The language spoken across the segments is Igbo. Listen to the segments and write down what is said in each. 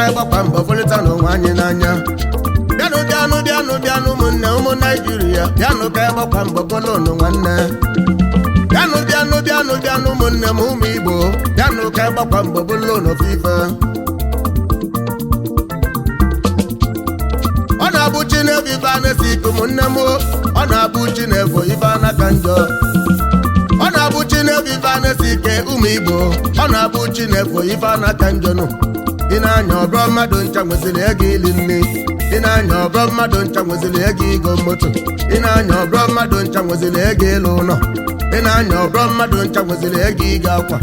anyị gbakwa mbọ fụlịta n'onwe anyị n'anya. Bịanụ, bịanụ, bịanụ, bịanụ, ụmụnne, ụmụ Naijiria, bịanụ ka anyị gbakwa mbọ bụlụ ụnụ nwanne. Bịanụ, bịanụ, bịanụ, bịanụ, ụmụnne m, ụmụ Igbo, bịanụ ka anyị gbakwa mbọ bụlụ ụnụ ofufe. Ọ na-abụ chi na-ebu ife a na-esi ike, ụmụnne m, ọ na-abụ chi na-ebu ife a n'aka njọ. Ọ na-abụ chi na-ebu ife a na-esi ike, ụmụ Igbo, ọ na-abụ chi na-ebu ife a n'aka njọ. Nụ ị na-anya ọbụrụ mmadụ ncha nweziri ego ili nne. Ị na-anya ọbụrụ mmadụ ncha nweziri ego igo moto. Ị na-anya ọbụrụ mmadụ ncha nweziri ego ịlụ ụlọ. Ị na-anya ọbụrụ mmadụ ncha nweziri ego ịga akwa.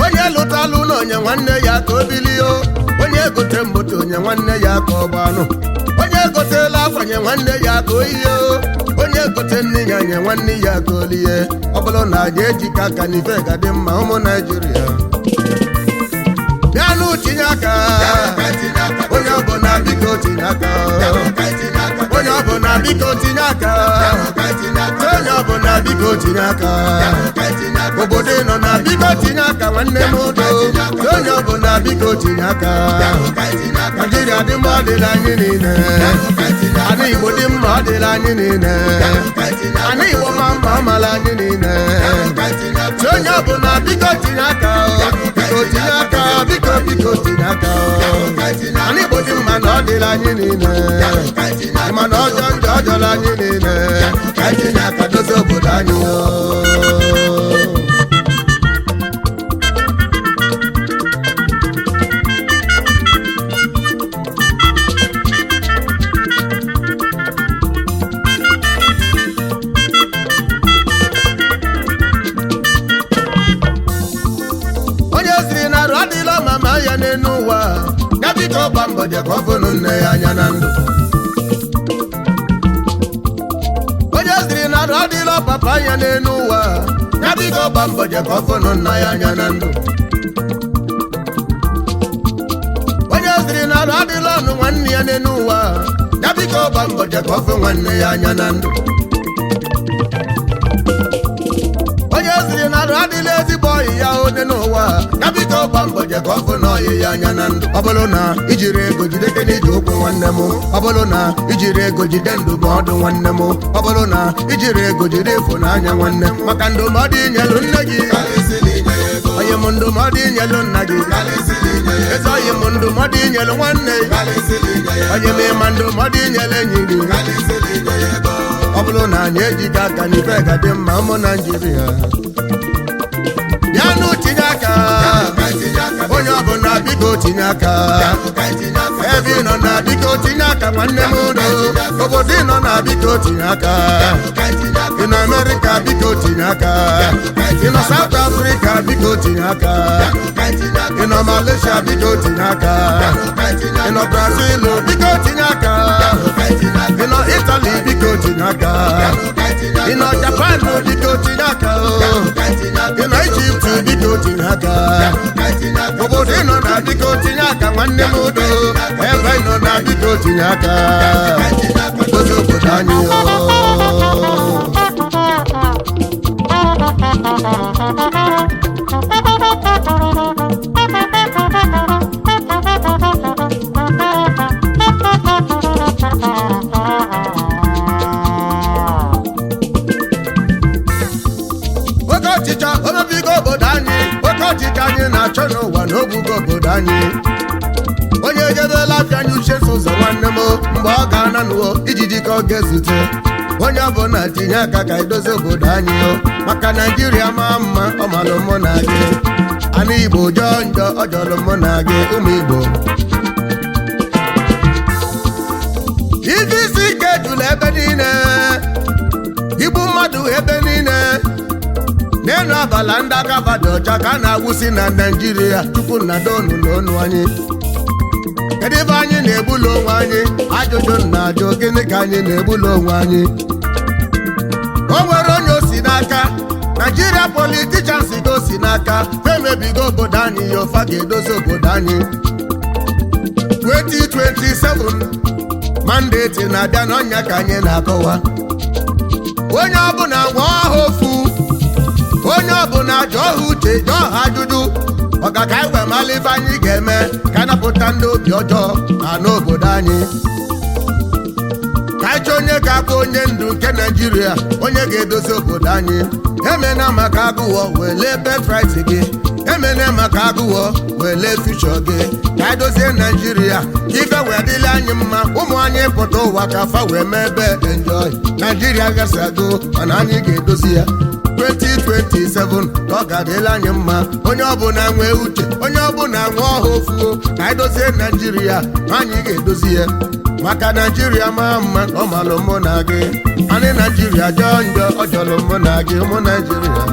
Onye lụtalụ ụlọ, onye nwanne ya ka o bilie. Onye gote moto, onye nwanne ya ka ọ gbanụ. Onye gotela akwa, nye nwanne ya ka o yie. Onye gote nne ya, nye nwanne ya ka o lie. Ọ bụrụ na anyị ejikọ aka na ife ga dị mma, ụmụ Naijiria, bịanụ tinye aka. Onye ọbụla, biko tinye aka. Onye ọbụla, biko tinye aka. Onye ọbụla, biko tinye aka. Obodo ị nọ na, biko tinye aka, nwanne m udo. Onye ọbụla, biko tinye aka. Naijiria dị mma, ọ dịla anyị niile. Ana Igbo dị mma, ọ dịla anyị niile. Ana Igbo ma mma, ọ mara anyị niile. Onye ọbụla, biko tinye aka, biko tinye aka, biko, biko tinye aka. Ana Igbo dị mma na ọ dịla anyị niile, mana ọjọọ njọ, ọ jọrọ anyị niile. Ka anyị tinye aka dozie obodo anyị o. Onye siri na arụ adịla mama ya n'elu ụwa ya, biko gba mbọ je ka ọ fụnụ nne ya anya na ndụ. Onye siri na arụ adịla papa ya n'elu ụwa ya, biko gba mbọ je ka ọ fụnụ nna ya anya na ndụ. Onye siri na arụ adịla ọnụ nwanne ya n'elu ụwa ya, biko gba mbọ je ka ọ fụ nwanne ya anya na ndụ. Onye siri na arụ adịla ezigbo ọyị ya onye n'ụwa ya, biko gba mbọ je ka ọ fụ na ọyị ya anya na ndụ. Ọ bụrụ na ijiri ego jide kene iji ụkwụ, nwanne m. Ọ bụrụ na ijiri ego jide ndụmọdụ, nwanne m. Ọ bụrụ na ijiri ego jide ịfụnanya, nwanne m, maka ndụmọdụ inyelu nne gị, onye m, ndụmọdụ inyelu nna gị, ezi ọyị m, ndụmọdụ inyelu nwanne, onye m, ịma ndụmọdụ inyelu enyi gị. Ọ bụrụ na anyị ejighị aka n'ife ga dị mma, ụmụ Naijiria, bịanụ tinye aka. Onye ọbụla, biko tinye aka. Ebe ị nọ na, biko tinye aka, nwanne m udo. Obodo ị nọ na, biko tinye aka. Ị nọ Amerịka, biko tinye aka. Ị nọ South Africa, biko tinye aka. Ị nọ Malaysia, biko tinye aka. Ị nọ Brazil, biko tinye aka. Ị nọ Italy, biko tinye aka. Ị nọ Japan, biko tinye aka. Ị nọ Egypt, biko tinye aka. Obodo ị nọ na, biko tinye aka, nwanne m udo. Ebe ị nọ na, biko tinye aka, dozie obodo anyị o. Oke ọchịchọ omebigo obodo anyị. Oke ọchịchọ anyị na-achọ n'ụwa na ogbugo obodo anyị. Onye jedela afịa anyị uche so ụzọ, nwanne m, mgbe ọ ga-ana n'uo ijiji ka ọ ga-ezute. Onye ọbụla tinye aka ka edozi obodo anyị o, maka Naijiria maa mma, ọ malụ mụ na gị. Ana Igbo jọọ njọ, ọ jọrọ mụ na gị, ụmụ Igbo. Ife isi ike jụrụ ebe niile, igbu mmadụ ebe niile. N'elu abala ndị aka dị ọcha ka a na-awụsi na Naijiria. Tupu na donu na onu anyị, kedu ebe anyị na-egbula onwe anyị? Ajụjụ na ajụ, gịnị ka anyị na-egbula onwe anyị? O nwere onye o si n'aka Naijiria politicians go si n'aka femebigo obodo anyị ya. Ofa ga-edozi obodo anyị 2027 mandate na-abịa n'ọnya ka anyị na-akọwa. Onye ọbụla nwa ọha ofu, onye ọbụla jụọ ha uche, jụọ ha ajụjụ ọga ka anyị wee mara ife anyị ga-eme ka napụta. Kpochapụta ndị obi ọjọọ na n'obodo anyị. Ka anyị chọọ onye ga-abụ onye ndu nke Naijiria, onye ga-edozi obodo anyị. Emena maka agụwọ wele birthright gị, emena maka agụwọ wele future gị. Ka anyị dozie Naijiria ka ife wee dịla anyị mma, ụmụ anyị pụta ụwa ka fa wee mee ebe enjoy. Naijiria gasago, mana anyị ga-edozi ya 2027 ka ọ ga-adịla anyị mma. Onye ọbụla nwee uche, onye ọbụla nwee ọha ofuo, ka anyị dozie Naijiria. Anyị ga-edozi ya maka Naijiria maa mma na ọ malụ mụ na gị. Anyị Naijiria jọọ njọ, ọ jọrọ mụ na gị. Ụmụ Naijiria,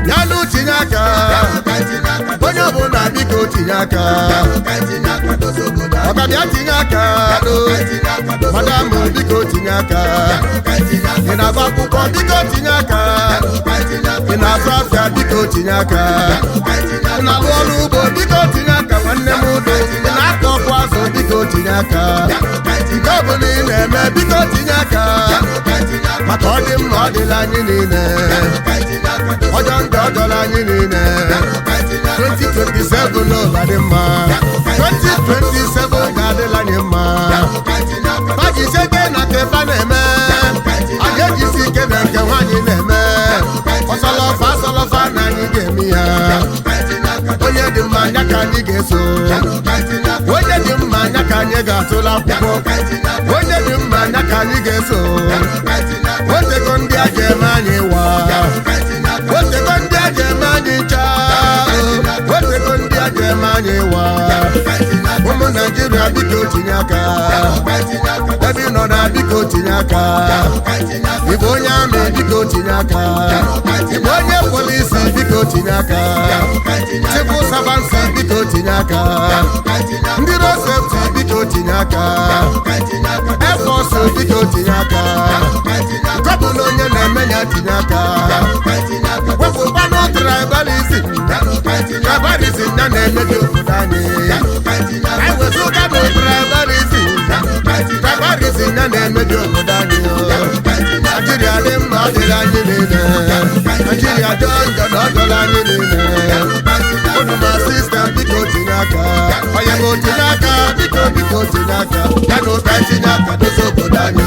bịanụ tinye aka. Onye ọbụla, biko tinye aka. Ọka bịa tinye aka. Madam, biko tinye aka. Ị na-agụ akwụkwọ, biko tinye aka. Ị na-azụ afịa, biko tinye aka. Ị na-alụ ọrụ ugbo, biko tinye aka. Nwanne m udo, ị na-akọ ọkụ azụ, biko tinye aka. Nke ọ bụla ị na-eme, biko tinye aka, maka ọ dị mma, ọ dịla anyị niile. Ọjọọ ndị ọjọọ anyị niile. 2027 n'ụba dị mma, 2027 ga-adịla anyị mma. Fajise ike na nke fa na-eme, a ga-ejisi ike na nke nwaanyị na-eme. Ọsọlọfa asọlọfa na anyị ga-eme ya. Onye dị mma anya ka anyị ga-eso. Onye dị mma anya ka anyị ga-atụla akwụkwọ. Onye dị mma anya ka anyị ga-eso. Otego ndị a ga-eme anyị wa, otego ndị a ga-eme anyị chaa, otego ndị a ga-eme anyị wa. Ụmụ Naijiria, biko tinye aka. Ebe ị nọ na, biko tinye aka. Ịbụ onye army, biko tinye aka. Ịbụ onye polisi, biko tinye aka. Civil servants, biko tinye aka. Ndị road safety, biko tinye aka. Air force, biko tinye aka. Kọbụ na onye na-eme ya, tinye aka. Wepụkwanụ tribalism. Tribalism ya na-emebi obodo anyị. Anyị wezụga na tribalism. Tribalism ya na-emebi obodo anyị. Naijiria dị mma, ọ dịrị anyị niile. Naijiria jọọ njọ na ọ jọrọ anyị niile. Unu ma sister, biko tinye aka. Onye bụ tinye aka, biko, biko tinye aka. Ya na ụka tinye aka, dozie obodo anyị.